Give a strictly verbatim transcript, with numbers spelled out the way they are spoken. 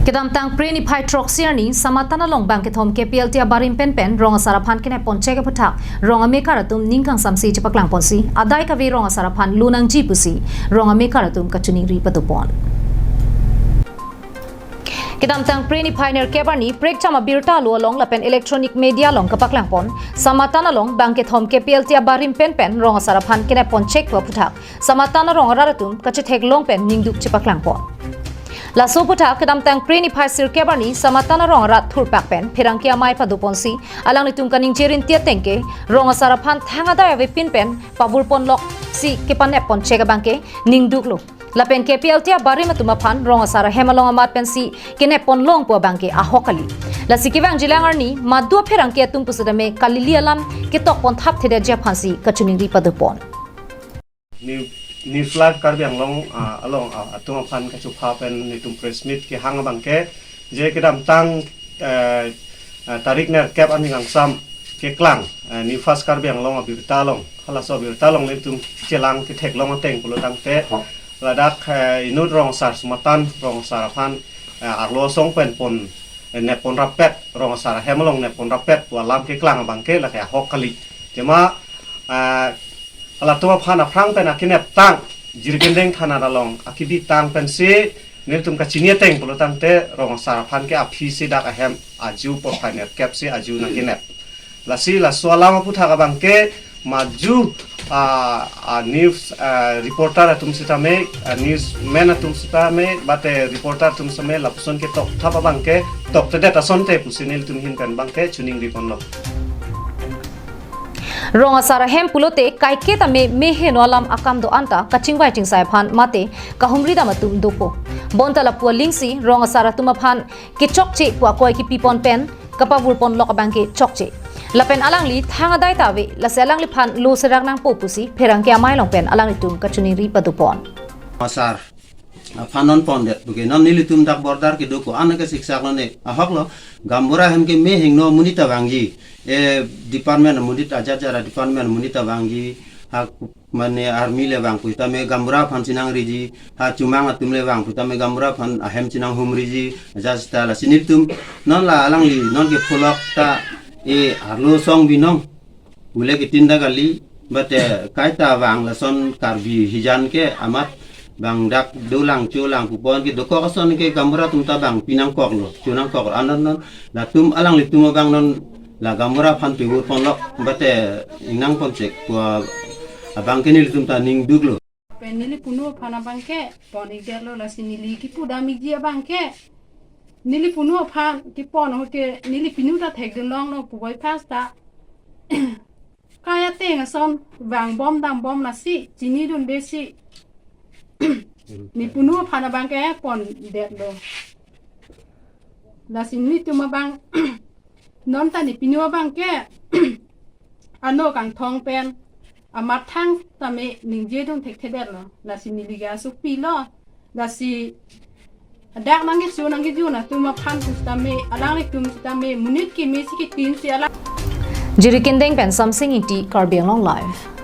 Kedamtang Phre niphai throksi arni Samatan along bang kethom K P L T abarim penpen rong asar aphan kenep ponchek aphuthak rong amekar atum ning kangsamsi chepaklang ponsi adai kave rong asar aphan lo nangji pusi rong amekar atum kachiningri padopon. Kedamtang Phre niphai nerkep arni prekjam abirta alo along lapen electronic media along kapaklang pon Samatan along bang kethom K P L T abarim penpen rong asar aphan kenep ponchek pu aphuthak Samatan arong arat atum kachetheklong pen ningduk chepaklang pon. Laso aphuthak kedamtang Phre niphai sirkep arni Samatan arong arat thurpak pen pherangke amei padoponsi alanglitum kaningje rinti ateng ke rong asar aphan thang adai avepin pen pavur ponloksi kepanep ponchek abang ke ningduklo. Lapen K P L T abarim atum aphan rong asar ahem along amat pensi kenep ponlong pu abang ke ahok kali. Lasi kevangjilang arni madu apherangke atum pusitame kalili alam ketok pon thapthedetji aphansi kachiningri padopon. New, New Flag Karbi Anglong, ah, along, ah, atum aphan kachupha pen netum press meet kehang abang ke, je kedamtang, eh, eh, tarik nerkep arni kangsam keklang, eh, New Fast Karbi Anglong abirta along, halaso abirta along netum chelang ketheklong ateng pulotangte, ladak, eh, inut rong asar Samatan, rong asar aphan, eh, arlo asong pen pon, eh, nep pon rapet, rong asar ahem along nep pon rapet pu alam keklang abang ke lake ahok kali. Jema, eh, halatum aphan aphrang pen akenep tang, Jirikindeng thana along akibi tang pensi nelitum kachini ateng pulotangte rong asar aphan ke aphi si dak ahem aju porphai nerkep si aju nangkenep. Lasi laso alam aphuthak abang ke maju, ah, ah, news, ah, reporter atum sitame, ah, newsman atum sitame, bate reporter atum sitame lapuson ketok thap abang ke tokthedet asonte pusi nelitum ahin pen abang ke chiningri ponlo. Rong asar ahem pulote kaike tame meheno alam akam do-an ta kachingvai chingsai aphan mate kahumri dam atum dopo. Bonta lapu alingsi rong asar atum aphan kechokche pu akoi kipi pon pen kapavur ponlok abang ke chokche. Lapen alangli thang adai ta ave, lasi alangliphan lo serak nangpo pusi pherangke amei along pen alanglitum kachiningri padopon. Asar aphan non pondet puke non nelitum dak border kedo ko-an ke siksak lo ne ahok lo. Gaonbura ahem ke mehingno monit ta vangji, eh, department monit, ajat jara department monit ta vangji, ha mane army le vang pusitame gaonbura aphan chinangriji, ha chomang atum le vang pusitame gaonbura aphan ahem chinanghumriji, ajat seta lasi nelitum non la alangli non ke pholok ta, eh, arlo asong binong. Ule ke tinda kali, bate kaita vang lason Karbi hijan ke amat bang dak dolang cholang pu pon ke dokok ason ke gaonbura atum ta bang pinangkoklo, chonangkoklo, anon non latum alanglitum abang non la gaonbura aphan pavur ponlok bate ingnang ponchek pu abang ke nelitum ta ningduklo. Pen neli punu aphan abang ke pon-ikdetlo, lasi neli kipu damji abang ke, neli punu aphan kepon ho ke neli pinu ta thekdunlonglo puvoiphas ta. Kai ateng ason vangbom dambom lasi chinidunde si ne punu aphan abang ke pondetlo. Lasi netum abang non ta ne punu abang ke ano kangthong pen amat thang tame ningjedun thekthedetlo. Lasi neli ke asuk pilo. Lasi dak nangkecho nangkejun atum aphan pusitame alanglitum sitame monit keme si ketin si alang. Jirikindeng pen Samsing Ingti, Karbi Anglong Live.